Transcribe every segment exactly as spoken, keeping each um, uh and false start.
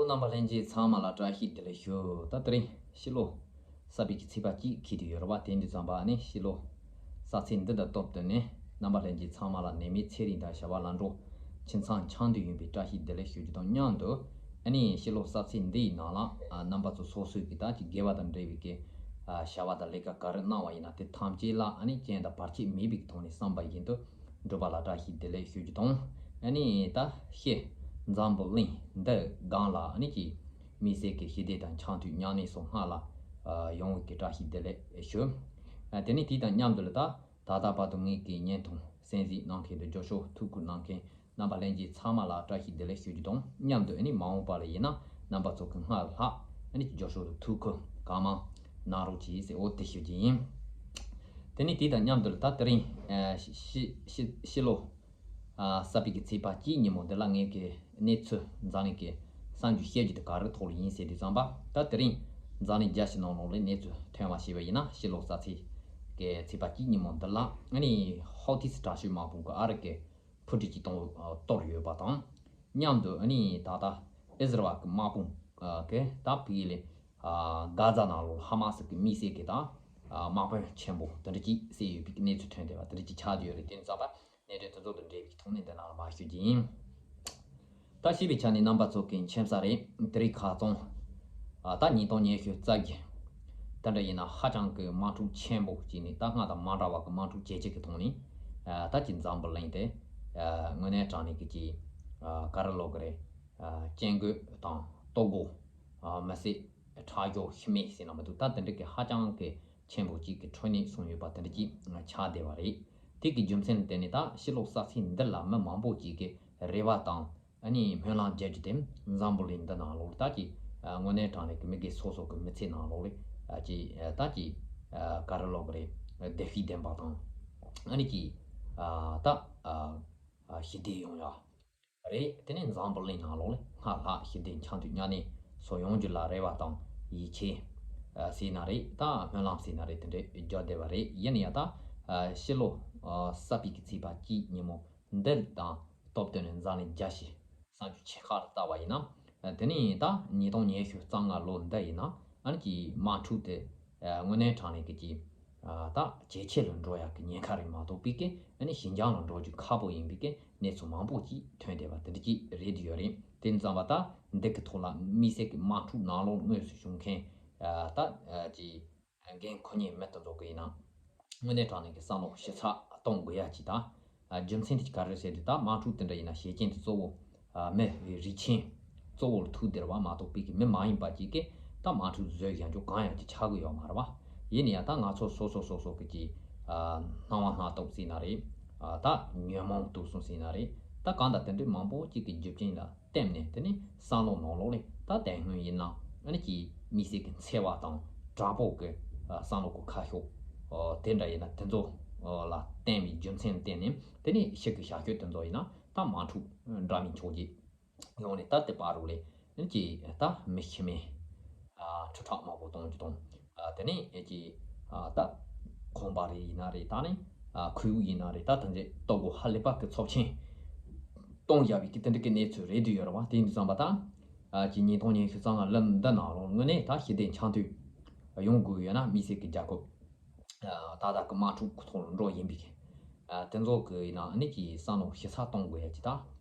རྣམ་པ་ལྷན་རྒྱས་ཚང་མ་ལ་བཀྲ་ཤིས་བདེ་ལེགས་ཞུ། ད་དེ་རིང་ཕྱི་ལོ་གསར་པའི་གི་ཚེས་པ་གཅིག་འཁེལ་དུ་ཡོད་རེད་བ། དེ་འདི་ཙམ་པ་ནི་ཕྱི་ལོ་གསར་ཚེས་འདི་དང་སྟབས་བསྟུན་ནས་རྣམ་པ་ལྷན་རྒྱས་ཚང་མ་ལ་ནད་མེད་ཚེ་རིང་དང་བྱ་བ་ལམ་འགྲོ་ཁྱིམ་ཚང་འཆམ་མཐུན་ཡིན་པའི་བཀྲ་ཤིས་བདེ་ལེགས་ཞུ་རྒྱུ་དང་མཉམ་དུ། ཨ་ནི་ཕྱི་ལོ་གསར་ཚེས་འདི་ཡི་ནང་ལ་ཨ་རྣམ་པ་ཚོ་སོ་སོའི་གི་ད་ཅིག་དགེ་བ་དང་འབྲེལ་བའི་གི་ཨ་བྱ་བ་དང་ལས་ཀ་ག་རེ་གནང་བ་ཡིན་ན་དེ་ཐམས་ཅད་ལ་ཨ་ནི་རྐྱེན་དང་བར་ཆད་མེད་པའི་གི་ཐོག་ནས་བསམ་པ་བཞིན་དུ་འགྲུབ་པ་ལ་བཀྲ་ཤིས་བདེ་ལེགས་ཞུ་རྒྱུ་དང་། ཨ་ནི་ད་ཤི་འཛམ་བུ་གླིང་འདི་སྒང་ལ་ཨ་ནི་ཀྱི་དམིགས་བསལ་གྱི་ཞི་བདེ་དང་འཆམ་མཐུན་མཉམ་གནས་སོགས་སྔར་ལ་ཨ་ཡོང་བའི་གི་བཀྲ་ཤིས་བདེ་ལེགས་ཞུ། ཨ་དེ་ནས་དེ་དང་མཉམ་དུ་ལ་ད་ད་ལྟ་བར་དུ་ངེད་ཀྱི་བརྙན་ཐུང་གསན་གཟིགས་གནང་མཁན་དང་རྒྱབ་སྐྱོར་ཐུགས་ཁུར་གནང་མཁན་རྣམ་པ་ལྷན་རྒྱས་ཚང་མ་ལ་བཀྲ་ཤིས་བདེ་ལེགས་ཞུ་རྒྱུ་དང་མཉམ་དུ། ཨ་ནི་མ་འོངས་པ་ལ་ཡིན་ན་རྣམ་པ་ཚོ་གི་སྔར་ལྷག་ཨ་ནི་རྒྱབ་སྐྱོར་དང་ཐུགས་ཁུར་གང་མང་གནང་རོགས་གྱིས་ཟེར་འོ་དེ་ཞུ་རྒྱུ་ཡིན། དེ་ནས་དེ་དང་མཉམ་དུ་ད་དེ་རིང་ཨ་ཕྱི་ཕྱི་ཕྱི་ཕྱི་ལོ་ཨ་གསར་པའི་གི་ཚེས་པ་གཅིག་ཉིན་མོ་འདི་ལ་ངེད་ཀྱི་གནས་ཚུལ་འཛམ་གླིང་གི་གསར་འགྱུར་བཤད་རྒྱུ་དེ་ག་རེ་ཐོག་ལ་ཡིན་ཟེར་དུས་ཙམ་པ། ད་དེ་རིང་འཛམ་གླིང་རྒྱལ་སྤྱི་ནང་ལོགས་ལ་གནས་ཚུལ་ཐོན་པ་ཞིག་ཡིན་ན་ཕྱི་ལོ་གསར་ཚེས་ཀྱི་ཚེས་པ་གཅིག་ཉིན་མོ་འདི་ལ་ཨ་ནི་ཧོ་ཐི་སི་དྲག་ཤོས་དམག་དཔུང་གི་ཨ་རི་གི་འཕུར་གྲུ་གཅིག་སྟོང་གཏོར་ཡོད་པ་དང་། མཉམ་དུ་ཨ་ནི་ད་ལྟ་ཨི་ཟི་རལ་གྱི་དམག་དཔུང་གི་ད་ཕ་གི་ལ་གྷ་ཛ་ནང་ལོགས་ཧ་མ་སི་གི་དམིགས་བསལ་གྱི་ད་དམག་དཔོན་ཆེན་པོ་དེ་འདྲ་གཅིག་བསད་ཡོད་པའི་གནས་ཚུལ་ཐོན་བསྡད་པ་དེ་འདྲ་གཅིག་ཆགས་བསྡད་ཡོད་རེད། དེ་ནི་ཙམ་པ་གནད་དོན་དེ་ཚོ་དང་འབྲེལ་བའི་ཐོག་ནས་འདི་ནང་ལ་མར་ཞུ་རྒྱུ་ཡིན། ད་ཤེས་པའི་ཆ་ནས་རྣམ་པ་ཚོ་གི་མཁྱེན་ས་རེད། དེ་རིང་ཁ་སང་ཨ་ད་ཉིས་སྟོང་ཉི་ཤུ་རྩ་བརྒྱད་དེ་འདྲ་ཡིན་ན་ཧ་ཅང་གི་དམག་འཁྲུག་ཆེན་པོ་གཅིག་ནས་ད་སྔར་དང་མ་འདྲ་བ་གི་དམག་འཁྲུག་ཇེ་ཆེ་གི་ཐོག་ནས་ཨ་ད་ཅིག་འཛམ་བུ་གླིང་དེ་ཨ་དངོས་གནས་དྲང་གནས་གི་ཅིག་ཨ་ག་རེ་ལབ་དགོས་རེད། ཨ་སྐྱེ་དགོས་དང་ལྟོ་གོས་ཨ་མི་སེར་ཁྲག་སྦྱོར་ཤི་རྨས་ཟེར་ན་མི་འདུག་ད་དེ་འདྲ་གི་ཧ་ཅང་གི་ཆེན་པོ་གཅིག་གི་ཁྲོད་ནས་སོང་ཡོད་པ་དེ་འདྲ་གཅིག་ཆགས་བསྡད་པ་རེད། དེ་གི་རྒྱུ་མཚན་ལ་བརྟེན་ནས་ད་ཕྱི་ལོ་གསར་ཚེས་འདི་ལ་མི་མང་པོ་གཅིག་གི་རེ་བ་དང་ཨ་ནི་སྨོན་ལམ་རྒྱག་རྒྱུ་དེ་འཛམ་བུ་གླིང་འདི་ནང་ལོགས་ལ་ད་ཀྱི་དངོས་གནས་དྲང་གནས་ཀྱི་མི་སྒེར་སོ་སོ་གི་མི་ཚེ་ནང་ལོགས་ལ་ཀྱི་ད་ཀྱི་ག་རེ་ལབ་དགོས་རེད། བདེ་སྐྱིད་ལྡན་པ་དང་ཨ་ནི་ཀྱི་ད་ཞི་བདེ་ཡོང་ཡ། རེད། དེ་ནས་འཛམ་བུ་གླིང་ནང་ལོགས་ལ་སྔར་ལྷག་ཞི་བདེ་འཆམ་མཐུན་མཉམ་གནས་སོགས་ཡོང་རྒྱུ་ལ་རེ་བ་དང་ཡིད་ཆེས་ཟེར་ན་རེད། ད་སྨོན་ལམ་ཟེར་ན་རེད། དེ་འདྲས་རྒྱག་བསྡད་པ་རེད། ཡིན་ན་ཡང་ད་ཕྱི་ལོ་གསར་པའི་གི་ཚེས་པ་གཅིག་ཉིན་མོ་འདི་དང་སྟབས་བསྟུན་ནས་འཛམ་གླིང་རྒྱལ་སྤྱི་གསར་འགྱུར་ཆེ་ཁག་ལ་བལྟ་བ་ཡིན་ན་དེ་ནས་ད་ཉིས་སྟོང་ཉི་ཤུ་རྩ་ལྔ་ལོ་འདི་ཡིན་ན་ཨ་ནི་ཀྱི་དམག་འཁྲུག་དེ་དངོས་གནས་དྲང་གནས་ཀྱི་ཀྱི་ད་ཇེ་ཆེ་ལ་འགྲོ་ཡག་གི་ཉེན་ཁ་རེད་མ་གཏོགས་པའི་གི་ཨ་ནི་ཞི་འཇམ་ལ་འགྲོ་རྒྱུ་ཁག་པོ་ཡིན་པའི་གི་གནས་ཚུལ་མང་པོ་ཅིག་ཐོན་བསྡད་པ་དེ་འདྲ་ཅིག་རེད་ཡོད་རེད། དེ་ཙམ་པ་ད་འདི་གི་ཐོག་ལ་དམིགས་བསལ་གི་དམག་འཁྲུག་ནང་ལོགས་དངོས་སུ་བྱུང་མཁན་ད་ཀྱི་འགན་ཁུར་མཁན་མི་དེ་ཚོ་གི་ཡིན་ན་དངོས་གནས་དྲང་གནས་ཀྱི་བསམ་བློ་ཞིབ་ཚགས་གཏོང་དགོས་ཡ་ཅིག་དང་། རྒྱུ་མཚན་དེ་ག་རེ་ཟེར་དུས་ད་དམག་འཁྲུག་དེ་འདྲ་ཡིན་ན་བྱེད་རྐྱེན་དེ་གཙོ་བོ་མི་རིགས་ཆེན་གཙོ་བོ་ལ་ཐུག་བསྡད་པ་མ་གཏོགས་པའི་གི་མི་མ་ཡིན་པ་ཅིག་གིས་ད་དམག་འཁྲུག་བཟོས་བཞག་རྒྱུ་གང་ཡང་ཅིག་ཆགས་ཀྱི་ཡོད་མ་རེད་བ། ཡིན་ན་ཡང་ད་ང་ཚོ་སོ་སོ་སོ་སོ་གི་ཅིག་སྣང་བ་སྣ་ཚོགས་ཟེར་ན་རེད། ད་ཉོན་མོངས་དུག་གསུམ་ཟེར་ན་རེད། ད་གང་དང་དེ་འདྲའི་མང་པོ་ཅིག་གི་རྒྱུ་རྐྱེན་ལ་བརྟེན་ནས་དེ་ནི་བསམ་བློ་ནང་ལོགས་ལས་ད་དེ་སྔོན་ཡིན་ན་ཨ་ནི་ཀྱི་དམིགས་བསལ་གྱི་འཚེ་བ་དང་དྲག་པོ་གི་བསམ་བློ་གི་ཁ་ཕྱོགས་དེ་འདྲ་ཡིན་ན་དེ་ཚོ་ལ་བརྟེན་པའི་རྒྱུ་མཚན་ལ་བརྟེན་ནས་དེ་ནི་ཕྱི་གི་བྱ་སྤྱོད་དེ་ཚོ་ཡིན་ན་ད་དམག་འཁྲུག་འདྲ་མིན་ཕྱོགས་ཀྱི་ཡོང་ནས་ད་དེ་བར་རུ་ལས་ཨ་ནི་ཀྱི་ད་མི་ཤི་རྨས་ཁྲི་ཕྲག་མང་པོ་གཏོང་རྒྱུ་དང་། དེ་ནས་ཀྱི་ད་ཁང་པ་རེ་ཡིན་ན་རེད། ད་ནི་ཁོར་ཡུག་ཡིན་ན་རེད། ད་དེ་འདྲའི་ལྟོ་གོས་ཧ་ལས་པ་གི་ཚབས་ཆེན་གཏོང་བཞག་པའི་གི་དེ་འདྲ་གི་གནས་ཚུལ་རེད་འདུག་ཡོད་རེད་བ། དེ་ཡིན་དུས་ཙམ་པ་ད་ཀྱི་ཉིས་སྟོང་ཉི་ཤུ་རྩ་ལྔ་ལོ་འདི་ནང་ལོགས་དངོས་གནས་ད་ཞི་བདེ་འཆམ་མཐུན་ཡོང་དགོས་ཡོད་ན་དམིགས་བསལ་གི་རྒྱལ་ཁབ་ད་ལྟ་གི་དམག་འཁྲུག་གི་ཐོག་ལ་འགྲོ་བཞིན་པའི་གི་དེ་ཚོ་གི་ཡིན་ན་ཨ་ནི་ཀྱི་བསམ་བློ་ཞིབ་ཚགས་གཏོང་དགོས་ཡ་ཅིག་ད་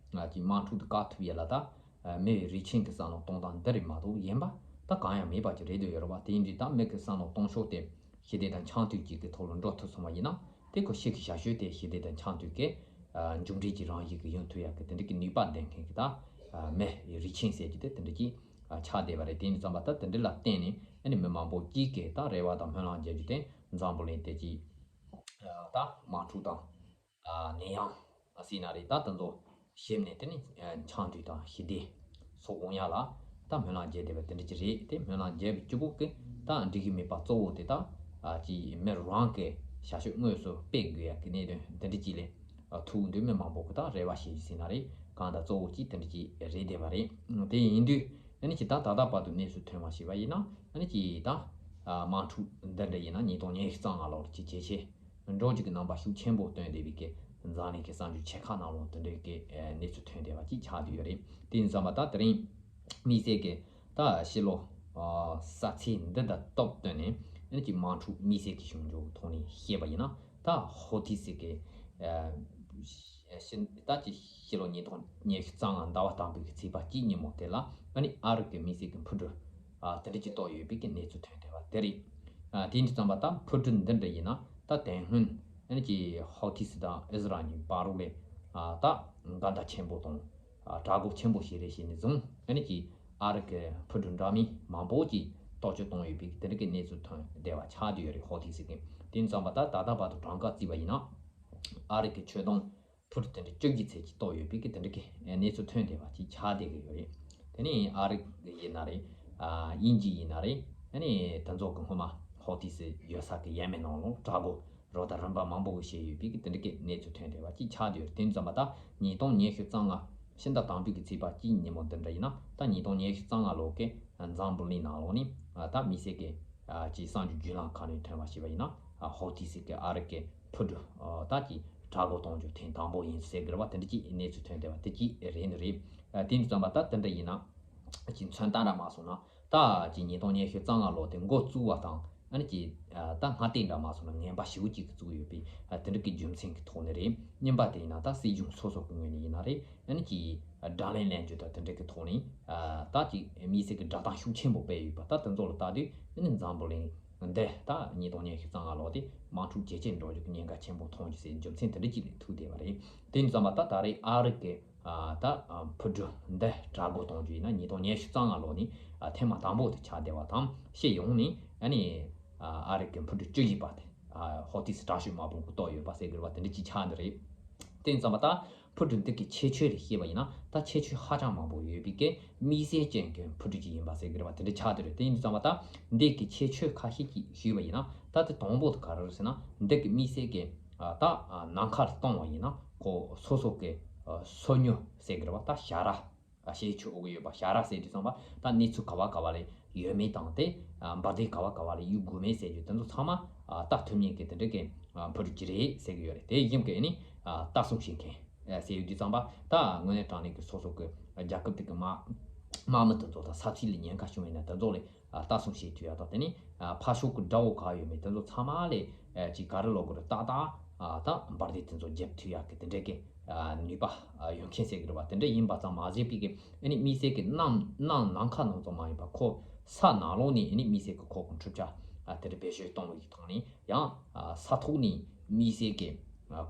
ཀྱི་དམག་འཁྲུག་དེ་བཀག་ཐུབ་ཡ་ལ་ད་མི་རིགས་ཆེན་གི་བསམ་བློ་གཏོང་སྟངས་འདི་རེད་མ་གཏོགས་གཞན་པ་ད་གང་ཡང་མེད་པ་ཅིག་རེད་འདོད་ཡོད་རེད་བ། དེ་ཡིན་དུས་ད་མི་གི་བསམ་བློ་གཏོང་ཕྱོགས་དེ་ཞི་བདེ་དང་འཆམ་མཐུན་ཅིག་གི་ཐོག་ལ་འགྲོ་ཐུབ་སོང་བ་ཡིན་ན་དེ་ཁོ་ཕྱི་གི་བྱ་སྤྱོད་དེ་ཞི་བདེ་དང་འཆམ་མཐུན་གི་མཇུག་འབྲས་ཀྱི་རང་བཞིན་གི་ཡོང་ཐུབ་ཡ་གི་དེ་འདྲ་གི་ནུས་པ་ལྡན་མཁན་གི་ད་མི་རིགས་ཆེན་ཟེར་རྒྱུ་དེ་དེ་འདྲ་གི་ཆགས་བསྡད་པ་རེད། དེ་ཡིན་དུས་ཙམ་པ་ད་དེ་འདྲ་ལ་བརྟེན་ནས་ཨ་ནི་མི་མང་པོ་གཅིག་གིས་ད་རེ་བ་དང་སྨོན་ལམ་རྒྱག་རྒྱུ་དེ་འཛམ་བུ་གླིང་དེ་གི་ད་དམག་འཁྲུག་དང་ནད་ཡམས་ཟེར་ན་རེད། ད་དེ་ཚོ་ཞི་ནས་དེ་ནི་འཆམ་མཐུན་དང་ཞི་བདེ་སོགས་འོང་ཡ་ལ་ད་སྨོན་ལམ་རྒྱག་བསྡད་པ་དེ་འདྲ་ཅིག་རེད། དེ་སྨོན་ལམ་རྒྱག་པའི་སྐྱིད་པོ་གི་ད་འགྲིག་གི་མེད་པ་གཙོ་བོ་དེ་ད་ཀྱི་མི་རང་གི་བྱ་སྤྱོད་དངོས་སུ་སྤེལ་དགོས་ཡ་གི་གནད་དོན་དེ་འདྲ་ཅིག་ལས་ཐུག་འདུག་མི་མང་པོ་གི་ད་རེ་བ་བྱེད་རྒྱུ་ཟེར་ན་རེད། གང་ལྟར་གཙོ་བོ་གཅིག་དེ་འདྲ་ཅིག་རེད་བསྡད་པ་རེད། དེ་ཡིན་དུས་ཨ་ནི་ཅིག་ད་ད་ལྟ་བར་དུ་གནས་ཚུལ་ཐོན་པ་ཞིག་པ་ཡིན་ན་ཨ་ནི་ཅིག་ད་དམག་འཁྲུག་འདི་འདྲ་ཡིན་ན་ཉིས་སྟོང་ཉི་ཤུ་རྩ་ལྔ་ལོར་ཅིག་ཇེ་ཆེ་འགྲོ་རྒྱུ་གི་རྣམ་པ་ཤུགས་ཆེན་པོ་སྟོན་བསྡད་པའི་གི་འཛམ་གླིང་གི་གསར་འགྱུར་ཆེ་ཁག་ནང་ལོགས་དེ་འདྲའི་གི་གནས་ཚུལ་ཐོན་བསྡད་པ་ཅིག་ཆགས་བསྡད་ཡོད་རེད། དེ་ཡིན་ཙང་མ་ད་དེ་རིང་ དམིགས་བསལ་གྱི་ད་ཕྱི་ལོ་ས་ཚིགས་འདི་དང་སྟབས་བསྟུན་ནས་ཨ་ནི་ཀྱི་དམག་འཁྲུག་དམིགས་བསལ་གྱི་བྱུང་རྒྱུ་ཐོག་ནས་བཤད་པ་ཡིན་ན། ད་ཧོ་ཐི་སི་གི་ད་ཀྱི་ཕྱི་ལོ་ཉིས་སྟོང་ཉི་ཤུ་རྩ་ལྔ་ཟླ་བ་དང་པོའི་གི་ཚེས་པ་གཅིག་ཉིན་མོ་དེ་ལ་ཨ་ནི་ཨ་རི་གི་དམིགས་བསལ་གྱི་འཕུར་གྲུ་དེ་འདྲ་ཅིག་གཏོར་ཡོད་པའི་གི་གནས་ཚུལ་ཐོན་བསྡད་པ་དེ་རེད། དེ་འདྲ་ཙམ་པ་ད་འཕུར་གྲུ་འདི་འདྲ་ཡིན་ན་ད་དེ་སྔོན་ཨ་ནི་ཀྱི་ཧོ་ཐི་སི་དང་ཨི་ཟི་རལ་གཉིས་བར་ལ་ད་འགལ་ཟླ་ཆེན་པོ་དང་དྲག་རྒོལ་ཆེན་པོ་ཞིག་རེད་ཞེས་ནས་བཟུང་ཨ་ནི་ཀྱི་ཨ་རི་གི་འཕུར་གྲུ་འདྲ་མིན་མང་པོ་ཅིག་གཏོར་སྐྱོན་བཏང་ཡོད་པའི་དེ་འདྲ་གི་གནས་ཚུལ་ཐོན་བསྡད་པ་ཆགས་བསྡད་ཡོད་རེད། ཧོ་ཐི་སི་གི་དེ་འདྲ་ཙམ་པ་ད་ད་ལྟ་བར་དུ་གྲངས་ཀ་བརྩིས་པ་ཡིན་ན་ཨ་རི་གི་ཆོད་དོན་འཕུར་དེ་འདྲ་བཅུ་གི་ཚད་ཀྱི་གཏོར་ཡོད་པའི་གི་དེ་འདྲ་གི་གནས་ཚུལ་ཐོན་བསྡད་པ་ཅིག་ཆགས་བསྡད་ཀྱི་ཡོད་རེད། དེ་ནས་ཨ་རི་ཡིན་ན་རེད། དབྱིན་ཇི་ཡིན་ན་རེད། ཨ་ནི་དེ་ཚོ་གི་སྔོན་མ་ཧོ་ཐི་སི་ཡོད་ས་གི་ཡས་མས་ནང་ལོགས་དྲག་རྒོལ་རོགས་ཟླ་རིམ་པ་མང་པོ་གི་བྱས་ཡོད་པའི་གི་དེ་འདྲ་གི་གནས་ཚུལ་ཐོན་བསྡད་པ་ཅིག་ཆགས་བསྡད་ཡོད་རེད། དེ་ཙམ་པ་ད་ཉིས་སྟོང་ཉི་ཤུ་རྩ་ལྔ་ཕྱི་ཟླ་དང་པོའི་གི་ཚེས་པ་གཅིག་ཉིན་མོ་འདི་འདྲ་ཡིན་ན་ད་ཉིས་སྟོང་ཉི་ཤུ་རྩ་ལྔ་ལོ་གི་འཛམ་བུ་གླིང་ནང་ལོགས་ནས་ད་དམིགས་བསལ་གྱི་ཅིག་གསར་འགྱུར་བརྒྱུད་ལམ་ཁག་ནས་ཐོན་པ་ཞིག་པ་ཡིན་ན་ཧོ་ཐི་སི་གི་ཨ་རི་གི་འཕུར་གྲུ་ད་ཅིག་དྲག་རྒོལ་གཏོང་རྒྱུ་ཐེངས་དང་པོ་ཡིན་ཟེར་གི་རེད་བ། དེ་འདྲ་ཅིག་གནས་ཚུལ་ཐོན་བསྡད་པ་དེ་ཅིག་རེད་ནི་རེད། དེ་འདྲ་ཙམ་པ་ད་དེ་འདྲ་ཡིན་ན་ཅིག་མཚོན་རྟགས་འདྲ་མ་སོང་ན་ད་ཅིག་ཉིས་སྟོང་ཉི་ཤུ་རྩ་ལྔ་ལོ་དེ་འགོ་བཙུགས་པ་དང་ཨ་ནི་ཅིག་ད་སྔ་ལྟས་འདྲ་མ་སོང་ན་ངན་པ་ཞེ་པོ་ཅིག་བཙུགས་ཡོད་པའི་དེ་འདྲ་གི་རྒྱུ་མཚན་གི་ཐོག་ནས་རེད། གཉིས་པ་དེ་ཡིན་ན་ད་སྲིད་གཞུང་སོ་སོ་གི་ངོས་ནས་ཡིན་ན་རེད། ཨ་ནི་ཅིག་དགྲ་ལན་ལེན་རྒྱུ་དང་དེ་འདྲ་གི་ཐོག་ནས་ད་ཅིག་དམིགས་བསལ་གྱི་དགྲ་སྟངས་ཤུགས་ཆེན་པོ་སྤེལ་ཡོད་པ། ད་དེ་ཚོ་ལ་ལྟ་དུས་ཨ་ནི་འཛམ་བུ་གླིང་འདི་ད་ཉིས་སྟོང་ཉི་ཤུ་རྩ་ལྔ་ལོ་དེ་དམག་འཁྲུག་ཇེ་ཆེར་འགྲོ་རྒྱུ་གི་ཉེན་ཁ་ཆེན་པོ་མཐོང་རྒྱུ་ཟེར་རྒྱུ་མཚན་དེ་འདྲ་ཅིག་ལས་ཐུག་བསྡད་པ་རེད། དེ་ཙམ་པ་ད་ད་རེས་ཨ་རི་གི་ད་འཕུར་གྲུ་འདི་དྲག་རྒོལ་གཏོང་རྒྱུ་ཡིན་ན་ཉིས་སྟོང་ཉི་ཤུ་རྩ་ལྔ་ལོ་ནས་ཐེངས་མ་དང་པོ་དེ་ཆགས་བསྡད་པ་དང་། ཕྱི་ཡོང་ནས་ཨ་ནི་ཨ་རི་གི་འཕུར་གྲུ་བཅུ་བཞི་པ་དེ་ཧོ་ཐི་སི་དྲག་ཤོས་དམག་དཔུང་གིས་གཏོར་ཡོད་པ་ཟེར་གི་རེད་བ། དེ་འདྲ་ཅིག་ཆགས་འདི་རེད། དེ་ཙམ་པ་ད་འཕུར་གྲུ་འདི་གི་ཁྱད་ཆོས་རེ་བཤད་པ་ཡིན་ན་ད་ཁྱད་ཆོས་ཧ་ཅང་མང་པོ་ཡོད་པའི་གི་དམིགས་བསལ་ཅན་གྱི་འཕུར་གྲུ་ཅིག་ཡིན་པ་ཟེར་གི་རེད་བ། དེ་འདྲ་ཆགས་འདི་རེད། དེ་ཡིན་དུས་ཙམ་པ་ད་འདི་གི་ཁྱད་ཆོས་ཁ་ཤས་ཅིག་ཞུས་པ་ཡིན་ན་ད་དེ་དང་པོ་དེ་ག་རེ་རེད་ཟེར་ན་འདི་གི་དམིགས་བསལ་གྱི་ད་ནམ་མཁར་བཏང་བ་ཡིན་ན་ཁོ་སོ་སོ་གི་སོ་ཉུལ་ཟེར་གི་རེད་བ། ད་ཞ་ར་ཞེས་ཆོག་གི་ཡོད་པ། ཞ་ར་ཟེར་དུས་ཙམ་པ་ད་གནས་ཚུལ་ག་བ་ག་བ་ལ་ཡོད་མེད་དང་དེ་འབར་མདེལ་ག་བ་ག་བ་ལ་གཡུག་དགོས་མེད་ཟེར་རྒྱུ་དེ་ཚོ་ཚང་མ་ལྟ་ཐུབ་མཁན་གྱི་དེ་འདྲ་གི་འཕུར་གྲུ་ཅིག་རེད་ཟེར་གི་ཡོད་རེད། དེ་བཞིན་གྱི་ནི་ལྟ་སྲུང་བྱེད་མཁན་ཟེར་ཡོད་དུས་ཙམ་པ་ད་དངོས་གནས་དྲང་གནས་ཀྱི་སོ་སོ་གི་རྒྱལ་ཁབ་དེ་གི་དམག་དམག་མི་དེ་ཚོ་དང་ས་ཚིགས་ལ་ཉེན་ཁ་བྱུང་བ་ཡིན་ན་དེ་ཚོ་ལ་ལྟ་སྲུང་བྱེད་ཐུབ་ཡག་དང་། དེ་ནི་ཕར་ཕྱོགས་ཀྱི་དགྲ་བོ་ག་ཡོད་མེད་དེ་ཚོ་ཚང་མ་ལ་ཅིག་ག་རེ་ལབ་དགོས་རེད། ཏག་ཏག་ད་འབར་མདེལ་དེ་ཚོ་བརྒྱབ་ཐུབ་ཡག་གི་དེ་འདྲའི་གི་ནུས་པ་ཡོད་མཁན་ཟེར་གི་རེད་བ། དེ་འདྲ་ཡིན་པ་ཙམ་མ་ཟད་པའི་གི་ཨ་ནི་དམིགས་བསལ་གི་གནམ་གནམ་ནམ་མཁའ་ནང་ཙམ་མ་ཡིན་པ་ཁོ་ས་ནང་ལོགས་ནས་ཨ་ནི་དམིགས་བསལ་གི་ཁོ་གི་འཕྲུལ་ཆས་དེ་འདྲ་བེད་སྤྱོད་གཏོང་བའི་ཐོག་ནས་ཡང་ས་ཐོག་ནས་དམིགས་བསལ་གི་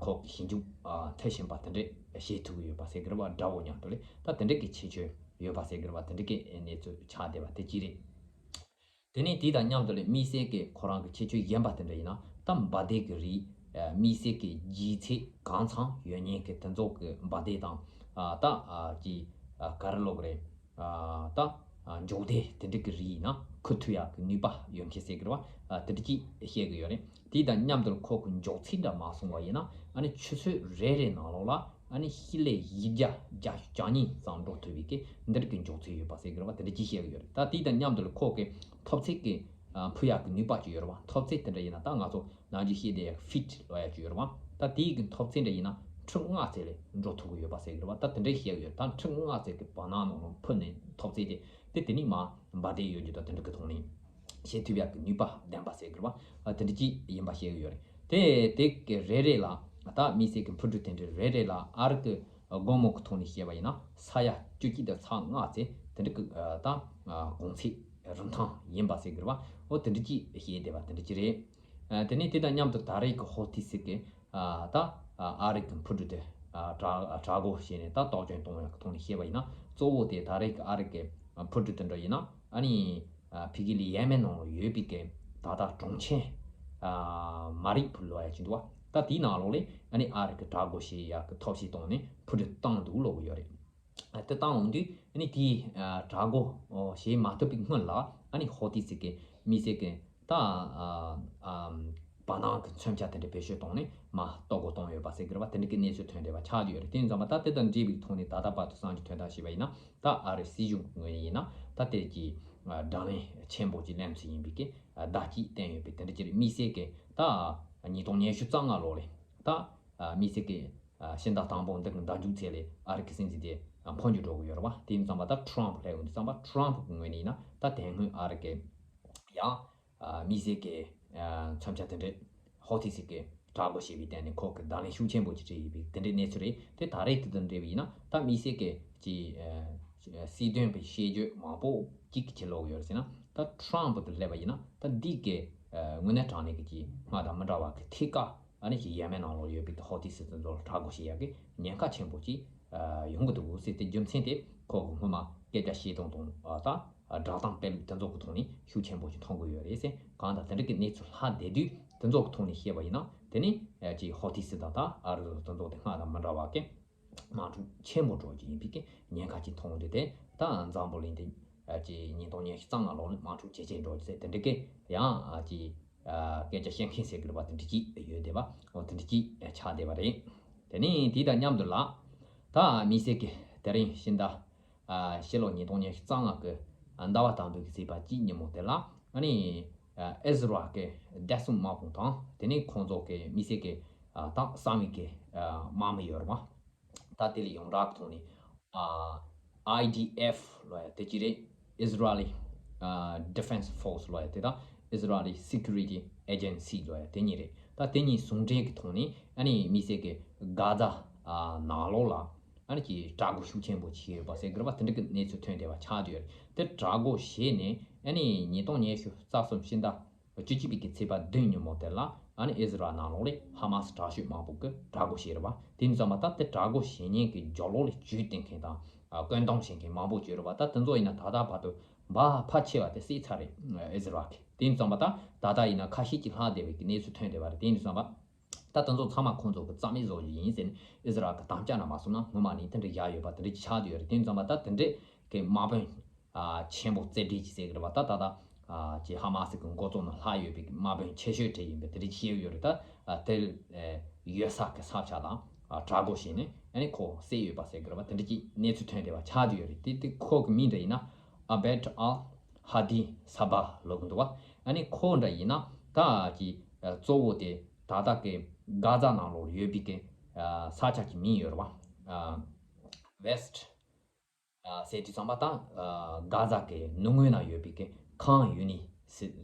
ཁོ་གི་ཞིབ་འཇུག་མཐིལ་ཕྱིན་པ་དེ་འདྲ་བྱེད་ཐུབ་གི་ཡོད་པ་ཟེར་གི་རེད་བ། དགྲ་བོ་མཉམ་དུ་ལས་ད་དེ་འདྲ་གི་ཁྱད་ཆོས་ཡོད་པ་ཟེར་གི་རེད་བ། དེ་འདྲ་གི་གནས་ཚུལ་ཆགས་བསྡད་པ་དེ་གཅིག་རེད། དེ་ནས་དེ་དང་མཉམ་དུ་ལས་དམིགས་བསལ་གྱི་ཁོ་རང་གི་ཁྱད་ཆོས་གཞན་པ་དེ་འདྲ་ཡིན་ན་ད་འབར་མདེལ་གྱི་རིགས་དམིགས་བསལ་གྱི་ལྗིད་ཚད་གང་འཚམ་ཡོད་མཁན་གྱི་དེ་ཚོ་གི་འབར་མདེལ་དང་ད་ཀྱི་ག་རེ་ལབ་དགོས་རེད། ད་མགྱོགས་མདེལ་དེ་འདྲ་གི་རིགས་ཡིན་ན་འཁུར་ཐུབ་ཡག་གི་ནུས་པ་ཡོད་མཁན་ཟེར་གི་རེད་བ། དེ་འདྲ་ཅིག་བཤད་གི་ཡོད་རེད། དེ་དང་མཉམ་དུ་ཁོ་གི་མགྱོགས་ཚད་འདྲ་མ་སོང་བ་ཡིན་ན་ཨ་ནི་ཆུ་ཚོད་རེ་རེ་ནང་ལོགས་ལ་ཨ་ནི་ཤི་ལེ་བཞི་བརྒྱ་བརྒྱད་ཅུ་གྱ་གཉིས་ཙམ་འགྲོ་ཐུབ་པའི་གི་འདིར་གི་མགྱོགས་ཚད་ཡོད་པ་ཟེར་གི་རེད་བ། དེ་འདྲ་ཅིག་བཤད་གི་ཡོད་རེད། ད་དེ་དང་མཉམ་དུ་ལ་ཁོ་གི་ཐོབ་ཚད་ཀྱི་འཕུར་ཡག་གི་ནུས་པ་ཅིག་ཡོད་རེད་བ། ཐོབ་ཚད་དེ་འདྲ་ཡིན་ན་ད་ང་ཚོ་ནམ་རྒྱུན་བཤད་བསྡད་ཡག་ཧྥིཊ་ལབ་ཡག་ཅིག་ཡོད་རེད་བ། ད་དེའི་གི་ཐོབ་ཚད་འདྲ་ཡིན་ན་ཁྲི་ལྔ་ཙམ་ལ་འགྲོ་ཐུབ་གི་ཡོད་པ་ཟེར་གི་རེད་བ། ད་དེ་འདྲ་བཤད་གི་ཡོད་རེད། ད་ཁྲི་ལྔ་ཙམ་གི་བར་སྣང་ནང་ལ་འཕུར་ནས་ཐོབ་ཚད་དེ་དེ་དེ་ནི་མ་འབར་མདེལ་ཡོད་རྒྱུ་དང་དེ་འདྲ་གི་ཐོག་ནས། བྱེད་ཐུབ་ཡག་གི་ནུས་པ་ལྡན་པ་ཟེར་དགོས་རེད་བ། དེ་འདྲ་ཅིག་ཡིན་པ་བཤད་ཀྱི་ཡོད་རེད། དེ་དེ་གི་རེ་རེ་ལ་ད་དམིགས་བསལ་གྱི་འཕུར་གྲུ་དེ་འདྲ་རེ་རེ་ལ་ཨ་རི་གི་སྒོར་མོ་གི་ཐོག་ནས་བཤད་པ་ཡིན་ན་ས་ཡ་བཅུ་གཅིག་དང་ཚེག་ལྔ་ཙམ་དེ་འདྲ་གི་ད་གོང་ཚད་རིན་ཐང་ཡིན་པ་ཟེར་དགོས་རེད་བ། འོ་དེ་འདྲ་ཅིག་བཤད་བསྡད་པ་དེ་འདྲ་ཅིག་རེད། དེ་ནས་དེ་དང་མཉམ་དུ་ད་རེས་ཀྱི་ཧོ་ཐི་སི་གི་ད་ཨ་རི་གི་འཕུར་གྲུ་དེ་དྲག་དྲག་རྒོལ་བྱས་ནས་ད་གཏོར་སྐྱོན་གཏོང་ཡག་གི་ཐོག་ནས་བཤད་པ་ཡིན་ན་གཙོ་བོ་དེ་ད་རེས་ཀྱི་ཨ་རི་གི་འཕུར་གྲུ་དེ་འདྲ་ཡིན་ན་ཨ་ནི། ཕ་གི་ལ་ཡས་མས་ནང་ལ་ཡོད་པའི་གི་ད་ལྟ་གྲོང་ཁྱེར་མ་རིག་ཕུ་ལོ་ཡ་ཅིག་འདུག་བ། ད་དེའི་ནང་ལོགས་ལས་ཨ་ནི་ཨ་རི་གི་དྲག་རྒོལ་བྱེད་ཡག་གི་ཐབས་ཤེས་བཏང་ནས་འཕུར་གྲུ་བཏང་འདུག་ལབ་ཀྱི་ཡོད་རེད། དེ་བཏང་འོང་དུས་ཨ་ནི་དེའི་དྲག་རྒོལ་བྱེད་མ་ཐུབ་པའི་སྔོན་ལ་ཨ་ནི་ཧོ་ཐི་སི་གི་དམིགས་བསལ་གི་ད་བར་སྣང་གི་མཚོན་ཆ་དེ་འདྲ་བེད་སྤྱོད་བཏང་ནས་མ་གཏོར་རྒོལ་བཏང་ཡོད་པ་ཟེར་གི་རེད་བ། དེ་འདྲ་གི་གནས་ཚུལ་ཐོན་བསྡད་པ་ཆགས་ཀྱི་ཡོད་རེད། དེ་ཡིན་ཙང་མ་ད་དེ་དང་འབྲེལ་བའི་ཐོག་ནས་ད་ལྟ་བར་དུ་གསར་འགྱུར་ཐོན་སྟངས་བྱས་པ་ཡིན་ན། ད་ཨ་རི་སྲིད་གཞུང་གི་ངོས་ནས་ཡིན་ན་ད་དེ་གྱི་དགྲ་ལན་ཆེན་པོ་ཅིག་ལེན་ཚུལ་ཡིན་པའི་གི་བརྡ་ཅིག་བསྟན་ཡོད་པའི་དེ་འདྲ་ཅིག་རེད། དམིགས་བསལ་གི་ད་ཉིས་སྟོང་ཉི་ཤུ་རྩ་ལྔ་ལོ་རེད། ད་དམིགས་བསལ་གི་ཕྱི་ཟླ་དང་པོ་འདི་གི་ཟླ་མཇུག་ཚེས་ལ་ཨ་རི་གི་སྲིད་འཛིན་དེ་ ཕོན་ཆེ་འགྲོ་གི་ཡོད་རེད་བ། དེ་ཡིན་དུས་ཙམ་པ་ད་ཊམ་ཕ་སླེབས་ཡོང་དུས་ཙམ་པ་ཊམ་ཕ་གི་ངོས་ནས་ཡིན་ན་ད་དེ་སྔོན་ཨ་རི་གི་ཡང་ཨ་དམིགས་བསལ་གྱི་ཨ་མཚོན་ཆ་དེ་འདྲས་ཧོ་ཐི་སི་གི་དྲག་པོ་ཞེས་པའི་སྟེང་ནས་ཁོ་གི་བརྡ་ལན་ཤུགས་ཆེན་པོ་ཅིག་སྤྲད་ཡོད་པའི་དེ་འདྲའི་གནས་ཚུལ་རེད། དེ་ད་རེས་དེ་དང་འབྲེལ་བ་ཡིན་ན་ད་དམིགས་བསལ་གྱི་ཅིག་ཨ་སྲིད་དོན་པའི་བཤད་རྒྱུ་མང་པོ་གཅིག་གི་ཕྱིར་ལོག་ཡོད་ཟེར་ན། ད་ཊམ་ཕ་དང་སླེབས་པ་ཡིན་ན་ད་འདི་གི་ཨ་དངོས་གནས་དྲང་གནས་ཀྱི་ཅིག་སྔར་དང་མི་འདྲ་བ་གི་ཐད་ཀ་ཨ་ནི་ཅིག་ཡ་མེན་ནང་ལོགས་ཡོད་པའི་ཧོ་ཐི་སི་དེ་ཚོ་ལ་དྲག་པོ་བྱེད་ཡག་གི་ཉེན་ཁ་ཆེན་པོ་ཅིག་ཨ་ཡོང་གི་འདུག་ཟེར། དེ་རྒྱུ་མཚན་དེ་ཁོ་གི་སྔོན་མ་སྐད་ཆ་བཤད་སྟངས་དང་ཨ་ད་བསྒྲགས་གཏམ་སྤེལ་དེ་ཚོ་གི་ཐོག་ནས་ཤུགས་ཆེན་པོ་ཅིག་མཐོང་གི་ཡོད་རེད་ཟེར། གང་ལྟར་དེ་འདྲ་གི་གནས་ཚུལ་ལྷག་བསྡད་དུས་དེ་ཚོ་གི་ཐོག་ནས་བཤད་པ་ཡིན་ན་དེ་ནི་ཨ་ཅིག་ཧོ་ཐི་སི་དང་ད་ཨ་རི་དེ་ཚོ་དེ་སྔར་དང་མི་འདྲ་བ་གི་དམག་འཁྲུག་ཆེན་པོ་འགྲོ་རྒྱུ་ཡིན་པའི་གི་ཉེན་ཁ་ཅིག་མཐོང་འདུག་དེ་ད་འཛམ་བུ་གླིང་དེ་ཨ་ཅིག་ཉིས་སྟོང་ཉི་ཤུ་རྩ་ལྔ་ལོ་ནས་དམག་འཁྲུག་ཇེ་ཆེ་འགྲོ་རྒྱུ་ཟེར་དེ་འདྲ་གི་ཡང་ཨ་ཅིག་ཨ་སྐད་ཆ་བཤད་མཁན་ཟེར་གི་རེད་པ། དེ་འདྲ་ཅིག་ཡོད་བསྡད་པ། འོ་དེ་འདྲ་ཅིག་ཆགས་བསྡད་པ་རེད། དེ་ནས་དེ་དང་མཉམ་དུ་ལ་ད་དམིགས་བསལ་གི་དེ་རིང་ཕྱི་ཟླ་ཨ་ཕྱི་ལོ་ཉིས་སྟོང་ཉི་ཤུ་རྩ་ལྔ་གི་ཟླ་བ་དང་པོའི་གི་ཚེས་པ་གཅིག་ཉིན་མོ་དེ་ལ་ཨ་ནི་ཨ་ཨི་ཟི་རལ་གི་བདེ་སྲུང་དམག་དཔུང་དང་དེ་ནས་ཁོང་ཚོ་གི་དམིགས་བསལ་གི་ཨ་ད་གསང་བའི་གི་ཨ་དམག་མི་ཡོད་རེད་པ། ད་དེ་ལ་ཡོངས་གྲགས་ཀྱི་ཐོག་ནས་ཨ་ཨའི་ཌི་ཨེཕ་ལབ་ཡ་དེ་ཅི་རེད། Israeli ཨ་Defense Force ལབ་ཡ་དེ་དང་Israeli Security Agency ལབ་ཡ་དེ་གཉིས་རེད། ད་དེ་གཉིས་ཟུང་འབྲེལ་གྱི་ཐོག་ནས་ཨ་ནི་དམིགས་བསལ་གྱི་གྷ་ཛ་ཨ་ནང་ལོགས་ལ་ཨ་ནི་ཀྱི་དྲག་རྒོལ་ཤུགས་ཆེན་པོ་བྱས་ཡོད་པ་ཟེར་གི་རེད་པ། དེ་འདྲ་གི་གནས་ཚུལ་ཐོན་བསྡད་པ་ཆགས་བསྡད་ཡོད་རེད། དེ་དྲག་རྒོལ་བྱས་ནས་ཨ་ནི་ཉིས་སྟོང་ཉི་ཤུ་རྩ་གསུམ་ཕྱི་ཟླ་བཅུ་གཅིག་པའི་གི་ཚེས་པ་བདུན་ཉིན་མོ་དེ་ལ་ཨ་ནི་ཨི་ཟི་རལ་ནང་ལོགས་ལས་ཧ་མ་སི་དྲག་ཤོས་མང་པོ་གི་དྲག་རྒོལ་བྱས་རེད་པ། དེ་ཡིན་ཙང་མ་ད་དེ་དྲག་རྒོལ་བྱེད་མཁན་གི་རྒྱབ་ལོགས་ལ་ཇུས་བཏིང་མཁན་དང་ཨ་བཀོད་འདོམས་བྱེད་མཁན་མང་པོ་ཅིག་ཡོད་རེད་པ། ད་དེ་ཚོ་ཡིན་ན་ད་ལྟ་བར་དུ་འབའ་ཕལ་ཆེ་བ་དེ་བསད་ཚར་རེད་ཨི་ཟི་རལ་གི། དེ་ཡིན་ཙང་མ་ད་ད་ལྟ་ཡིན་ན་ཁ་ཤས་ཅིག་ལྷག་བསྡད་པའི་གི་གནས་ཚུལ་ཐོན་བསྡད་པ་རེད། དེ་ཡིན་ཙང་མ་ད་དེ་ཚོ་ཚང་མ་ཁོང་ཚོ་གི་རྩ་མེད་བཟོ་རྒྱུ་ཡིན་ཟེར་ནས་ཨི་ཟི་རལ་གི་དམ་བཅའ་ན་མ་སོང་ན་སྔོན་མ་ནས་དེ་འདྲ་བཞག་ཡོད་པ་དེ་འདྲ་ཅིག་ཆགས་བསྡད་ཡོད་རེད། དེ་ཡིན་ཙང་མ་ད་དེ་འདྲས་གི་དམག་དཔོན་ཨ་ཆེན་པོ་རྩེ་གྲས་ཅིག་ཟེར་གི་རེད་པ། ད་ད་ད་ཨ་ཅིག་ཧ་མ་སི་གི་འགོ་གཙོ་ནང་ལྷག་ཡོད་པའི་དམག་དཔོན་ཆེ་ཤོས་དེ་ཡིན་པའི་དེ་འདྲ་ཅིག་བཤད་ཡོད་རེད། ད་ཨ་དེ་ཨེ་ཡོད་ས་གི་ས་ཆ་དང་ཨ་དྲག་རྒོལ་བྱས་ནས་ཨ་ནི་ཁོ་བསད་ཡོད་པ་ཟེར་གི་རེད་པ། དེ་འདྲ་ཅིག་གནས་ཚུལ་ཐོན་བསྡད་པ་ཆགས་བསྡད་ཡོད་རེད། དེ་དེ་ཁོ་གི་མིང་འདྲ་ཡིན་ན་ཨ་བེད་ཨལ་ཧ་དི་ས་བ་ལབ་གི་འདུག་པ། ཨ་ནི་ཁོ་འདྲ་ཡིན་ན་ད་ཨ་ཅིག་ཨ་གཙོ་བོ་དེ་ད་ལྟ་གི་གྷ་ཛ་ནང་ལོགས་ཡོད་པའི་གི་ཨ་ས་ཆ་གི་མིང་ཡོད་རེད་པ། ཨ་West ཨ་ཟེར་དུས་ཙམ་པ་ད་ཨ་གྷ་ཛ་གི་ནུབ་ངོས་ན་ཡོད་པའི་གི་ཁཱན་ཡུ་ནིས་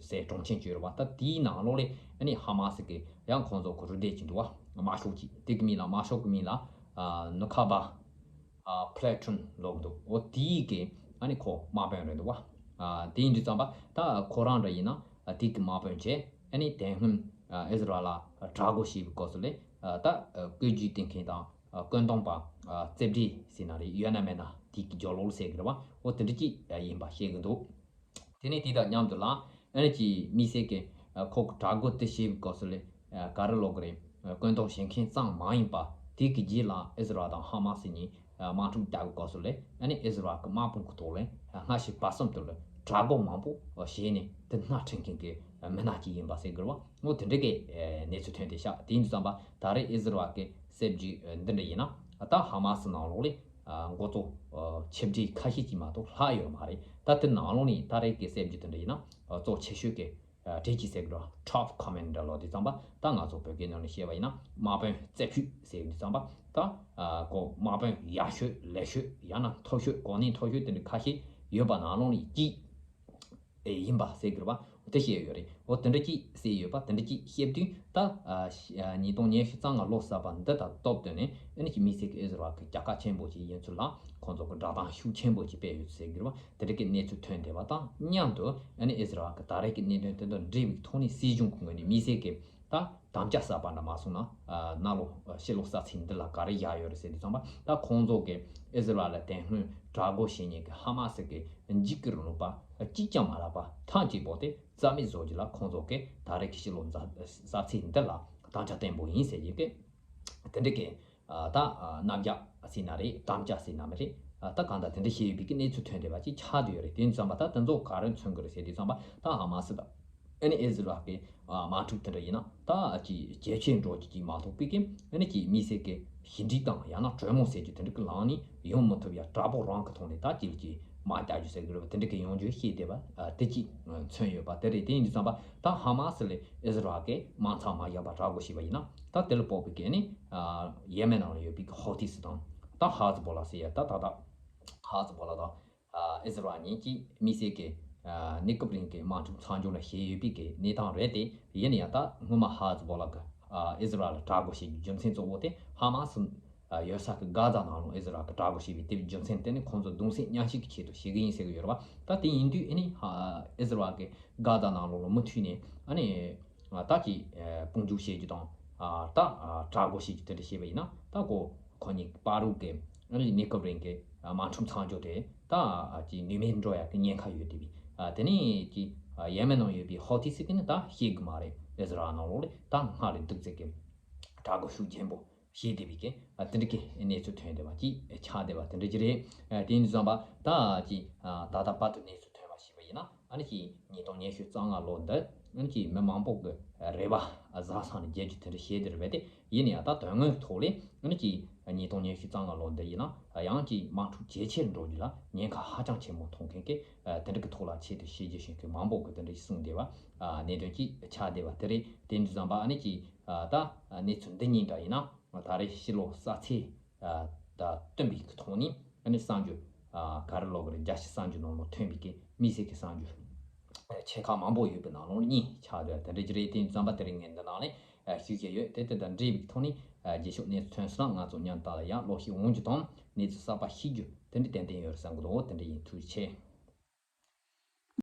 ཟེར་གྲོང་ཁྱེར་ཅིག་ཡོད་རེད་པ། ད་དེའི་ནང་ལོགས་ལས་ཨ་ནི་ཧ་མ་སི་གི་ཡང་ཁོང་ཚོ་གི་རུ་སྡེ་ཅིག་འདུག་པ། དམར་ཤོག་ཅིག་དེ་གི་མིང་ལ་དམར་ཤོག་གི་མིང་ལ་ཨ་ནུ་ཁ་བ་ཨ་Platoon ལབ་འདུག་འོ་དེའི་གི་ཨ་ནི་ཁོ་དམག་དཔོན་རེད་འདུག་པ། ཨ་དེ་ཡིན་དུས་ཙམ་པ་ད་ཁོ་རང་འདྲ་ཡིན་ན་ཨ་དེ་གི་དམག་དཔོན་བྱས་ཨ་ནི་དེ་སྔོན་ཨ་ཨི་ཟི་རལ་ལ་དྲག་རྒོལ་བྱས་པའི་སྐབས་སུ་ལས་ཨ་ད་ཨ་བཀོད་ཇུས་བཏིང་མཁན་དང་། ཨ་བཀོད་འདོམས་པ་ཨ་རྩེ་གྲས་ཟེར་ན་རེད། ཡོད་ན་མེད་ན་དེ་གི་རྒྱབ་ལོགས་ཟེར་གི་རེད་པ། འོ་དེ་འདྲ་ཅིག་ཡིན་པ་བཤད་གི་འདུག་དེ་ནས་དེ་དང་མཉམ་དུ་ལ་ཨ་ནི་ཅིག་དམིགས་བསལ་གི་ཨ་ཁོ་གི་དྲག་རྒོལ་དེ་བྱེད་པའི་སྐབས་སུ་ལས་ཨ་ག་རེ་ལབ་གི་རེད། ཨ་བཀོད་འདོམས་བྱེད་མཁན་ཙམ་མ་ཡིན་པ་དེ་གི་རྗེས་ལ་ཨི་ཟི་རལ་དང་ཧ་མ་སི་གཉིས་ཨ་དམག་འཁྲུག་རྒྱག་གི་སྐབས་སུ་ལས་ཨ་ནི་ཨི་ཟི་རལ་གི་དམག་དཔུང་གི་ཐོག་ལས་ཨ་སྔ་ཕྱི་བར་གསུམ་དུ་ལ་དྲག་རྒོལ་མང་པོ་བྱས་ནས་དེ་སྣ་ཁྲིད་མཁན་གི་མི་སྣ་ཅིག་ཡིན་པ་ཟེར་གི་རེད་པ། འོ་དེ་འདྲ་གི་ཨ་གནས་ཚུལ་ཐོན་བསྡད་ཤག་དེ་ཡིན་དུས་ཙམ་པ་ད་རེས་ཨི་ཟི་རལ་གི་གསར་འགྱུར་འདི་འདྲ་ཡིན་ན་ད་ཧ་མ་སི་ནང་ལོགས་ལས་འགོ་གཙོ་ཆེ་གྲས་ཁ་ཤས་ཅིག་མ་གཏོགས་ལྷག་ཡོད་མ་རེད། ད་དེ་ནང་ལོགས་ནས་ད་རེས་ཀྱི་གསར་འགྱུར་དེ་འདྲ་ཡིན་ན་གཙོ་ཆེ་ཤོས་ཀྱི་གྲས་ཀྱི་ཟེར་གི་འདྲ་Top Commander ལབ་དུས་ཙམ་པ་ད་ང་ཚོ་བོད་སྐད་ནང་ནས་བཤད་པ་ཡིན་ན་དམག་དཔོན་རྩེ་ཕུད་ཟེར་དུས་ཙམ་པ་ད་ཨ་གོ་དམག་དཔོན་ཡག་ཤོས་ལེགས་ཤོས་ཡང་ན་མཐོ་ཤོས་གོ་གནས་མཐོ་ཤོས་དེ་འདྲ་ཁ་ཤས་ཡོད་པ་ནང་ལོགས་ནས་གཅིག་ཨེ་ཡིན་པ་ཟེར་གི་རེད་པ། དེ་བཤད་ཡོད་རེད། འོ་དེ་འདྲ་ཅིག་ཟེར་ཡོད་པ། དེ་འདྲ་ཅིག་བཤད་དུས་ད་ཨ་ཤ་ཨ་ཉིས་སྟོང་ཉི་ཤུ་རྩ་ལྔ་ལོ་གསར་པ་འདི་དང་སྟབས་བསྟུན་ནས་ཨ་ནི་ཅིག་དམིགས་བསལ་གྱི་ཨི་ཟི་རལ་གྱི་རྒྱལ་ཁ་ཆེན་པོ་ཅིག་ཡིན་ཚུལ་ལ་ཁོང་ཚོ་གི་བསྒྲགས་གཏམ་ཤུགས་ཆེན་པོ་ཅིག་སྤེལ་ཡོད་ཟེར་གི་རེད་པ། དེ་འདྲ་གི་གནས་ཚུལ་ཐོན་བསྡད་པ་དང་མཉམ་དུ་ཨ་ནི་ཨི་ཟི་རལ་གྱི་ད་རེས་ཀྱི་གནད་དོན་དེ་དང་འབྲེལ་བའི་ཐོག་ནས་སྲིད་གཞུང་གི་ངོས་ནས་དམིགས་བསལ་གྱི་ད་དམ་བཅའ་གསར་པ་འདྲ་མ་སོང་ན་ཨ་གནའ་ལོ་ཕྱི་ལོ་གསར་ཚེས་འདི་ལ་ག་རེ་བཞག་ཡོད་རེད་ཟེར་དུས་ཙམ་པ་ད་ཁོང་ཚོ་གི་ཨི་ཟི་རལ་ལ་དེ་སྔོན་དྲག་རྒོལ་བྱེད་མཁན་གྱི་ཧ་མ་སི་གི་འཇིགས་སྐུལ་རིང་ལུགས་པ་གཅིག་ཀྱང་མ་ལབ་པ་ཐེངས་གཅིག་པོ་དེ་རྩ་མེད་བཟོ་རྒྱུ་ལ་ཁོང་ཚོ་གི་ད་རེས་ཀྱི་ཕྱི་ལོ་གསར་ཚེས་འདི་ལ་དམ་བཅའ་བརྟན་པོ་ཡིན་ཟེར་གྱི་གི་དེ་འདྲ་གི་ཨ་ད་ཨ་རྣམ་གཞག་ཟེར་ན་རེད། དམ་བཅའ་ཟེར་ན་མི་རེད། ཨ་ད་གང་ལྟར་དེ་འདྲ་བཤད་ཡོད་པའི་གི་གནས་ཚུལ་ཐོན་བསྡད་པ་ཅིག་ཆགས་བསྡད་ཡོད་རེད། དེ་ཡིན་དུས་ཙམ་པ་ད་དེ་ཚོ་ག་རེ་མཚོན་གི་རེད་ཟེར་དུས་ཙམ་པ་ད་ཧ་མ་སི་དང་ཨ་ནི་ཨི་ཟི་རལ་གི་ཨ་དམག་འཁྲུག་དེ་འདྲ་ཡིན་ན་ད་ཅིག་ཇེ་ཆེར་འགྲོ་རྒྱུ་ཅིག་མ་གཏོགས་པའི་གི་ཨ་ནི་ཅིག་དམིགས་བསལ་གི་ཞི་འགྲིག་དང་ཡང་ན་གྲོས་མོལ་ཟེར་རྒྱུ་དེ་འདྲ་གི་ལམ་ནས་ཡོང་མི་ཐུབ་ཡ་དྲག་པོ་རང་གི་ཐོག་ནས་ད་ཅིག་ལ་ཅིག་དམག་རྒྱག་རྒྱུ་ཟེར་གི་རེད་པ། དེ་འདྲ་གི་ཡོང་རྒྱུ་བཤད་བསྡད་པ་ཨ་དེ་ཅིག་མཚོན་ཡོད་པ་དེ་རེད། དེ་ཡིན་དུས་ཙམ་པ་ད་ཧ་མ་སི་ལས་ཨི་ཟི་རལ་གི་དམག་འཐབ་མ་བཞག་པ་དྲག་པོ་བྱས་པ་ཡིན་ན་ད་དེ་ལ་དཔག་པའི་གི་ཨ་ནི་ཡེ་མེན་ནང་ལ་ཡོད་པའི་གི་ཧོ་ཐི་སི་དང་ད་ཧ་ཛི་བོ་ལ་ཟེར་ཡ་ད་ད་ད། ཧ་ཛི་བོ་ལ་དང་ཨི་ཟི་རལ་གཉིས་ཀྱིས་དམིགས་བསལ་གྱི་གནས་སྐབས་རིང་གི་དམག་འཁྲུག་མཚམས་འཇོག་ལ་བྱས་ཡོད་པའི་གི་གནས་སྟངས་རེད་དེ། ཡིན་ན་ཡང་ད་སྔོན་མ་ཧ་ཛི་བོ་ལ་གི་ཨི་ཟི་རལ་ལ་དྲག་རྒོལ་བྱེད་རྒྱུའི་རྒྱུ་མཚན་གཙོ་བོ་དེ་ཧ་མ་སི་ཡོད་ས་གི་གྷ་ཛ་ནང་ལོགས་ཨི་ཟི་རལ་གི་དྲག་རྒོལ་བྱས་པའི་དེའི་རྒྱུ་མཚན་དེ་ནི་ཁོང་ཚོ་གདུང་སེམས་མཉམ་སྐྱེད་ཀྱི་ཆེད་དུ་བྱེད་གི་ཡིན་ཟེར་གི་ཡོད་རེད་བ། ད་དེ་ཡིན་དུས་ཨ་ནི་ཨི་ཟི་རལ་གི་གྷ་ཛ་ནང་ལོགས་ལ་མུ་མཐུད་ནས་ཨ་ནི་ད་ཀྱི་དཔུང་འཇུག་བྱེད་རྒྱུ་དང་ད་དྲག་རྒོལ་བྱེད་རྒྱུ་དེ་འདྲ་བྱས་པ་ཡིན་ན། ད་ཁོ་ཁོ་གཉིས་བར་དུ་གི་ཨ་ནི་གནས་སྐབས་རིང་གི་དམག་འཁྲུག་མཚམས་འཇོག་དེ་ད་ཀྱི་ནུས་མེད་འགྲོ་ཡག་གི་ཉེན་ཁ་ཡོད་དེ་བས། དེ་ནས་ཀྱི་ཡེ་མེན་ནང་ཡོད་པའི་ཧོ་ཐི་ཟེར་གི་ནི་ད་ཤེས་གི་མ་རེད། ཨི་ཟི་རལ་ནང་ལོགས་ལ་ད་སྔར་ལས་སྡུག་ཙམ་གི་དྲག་རྒོལ་ཤུགས་ཆེན་པོ་བྱས་བསྡད་པའི་གི་དེ་འདྲ་གི་གནས་ཚུལ་ཐོན་བསྡད་པ་ཅིག་ཆགས་བསྡད་པ་དེ་འདྲ་ཅིག་རེད། དེ་ཡིན་དུས་ཙམ་པ་ད་ཅིག་ད་ལྟ་བར་དུ་གནས་ཚུལ་ཐོན་པ་ཞིག་ཡིན་ན། ཨ་ནི་ཅིག་ཉིས་སྟོང་ཉི་ཤུ་རྩ་ལྔ་ལོ་འདི་ཨ་ནི་ཅིག་མི་མང་པོ་གི་རེ་བ་བཟང་ས་ནས་རྒྱལ་རྒྱུ་དེ་འདྲ་བྱས་བསྡད་རེད་པས། དེ་ཡིན་ན་ཡང་ད་དོན་དངོས་ཐོག་ལས་ཨ་ནི་ཅིག་ཉིས་སྟོང་ཉི་ཤུ་རྩ་ལྔ་ལོ་འདི་ཡིན་ན་ཡང་ཅིག་དམག་འཁྲུག་ཇེ་ཆེར་འགྲོ་རྒྱུ་ལ་ཉེན་ཁ་ཧ་ཅང་ཆེན་པོ་མཐོང་མཁན་གི་དེ་འདྲ་གི་ཐོག་ལ་ཆེད་དུ་བྱས་རྒྱུ་ཞིག་གི་མང་པོ་གི་དེ་འདྲ་ཞིག་གསུངས་བསྡད་པ་གནད་དོན་ཅིག་ཆགས་བསྡད་པ་དེ་རེད། དེ་ཡིན་དུས་ཙམ་པ་ཨ་ནི་ཅིག་ད་གནས་ཚུལ་འདི་གཉིས་འདྲ་ཡིན་ན་ད་རེས་ཕྱི་ལོ་གསར་ཚེས་ད་སྟོན་པའི་གི་ཐོག་ནས་ཨ་ནི་གསར་འགྱུར་ག་རེ་ལབ་དགོས་རེད། རྒྱལ་སྤྱིའི་གསར་འགྱུར་ནང་ལ་ཐོན་པའི་གི་དམིགས་བསལ་གི་གསར་འགྱུར་ཆེ་ཁག་མང་པོ་ཡོད་པའི་ནང་ལོགས་གཉིས་ཆགས་བསྡད་དེ་འདྲ་ཅིག་རེད། དེ་ཙམ་པ་དེ་རིང་ངས་འདི་ནང་ལ་ཞུ་བཞིན་ཡོད། དེ་དེ་དང་འབྲེལ་བའི་ཐོག་ནས་རྗེས་ཕྱོགས་གནས་ཚུལ་ཐོན་སོང་ན་ང་ཚོ་མཉམ་དུ་ཡང་ཀློག་ཤེས་འོང་རྒྱུ་དང་གནས་ཚུལ་གསར་པ་ཤེས་རྒྱུ་དེ་འདྲ་ཏན་ཏན་ཡོད་རེད་བསམ་གི་འདུག་དེ་འདྲ་ཡིན། ཐུགས་རྗེ་ཆེ།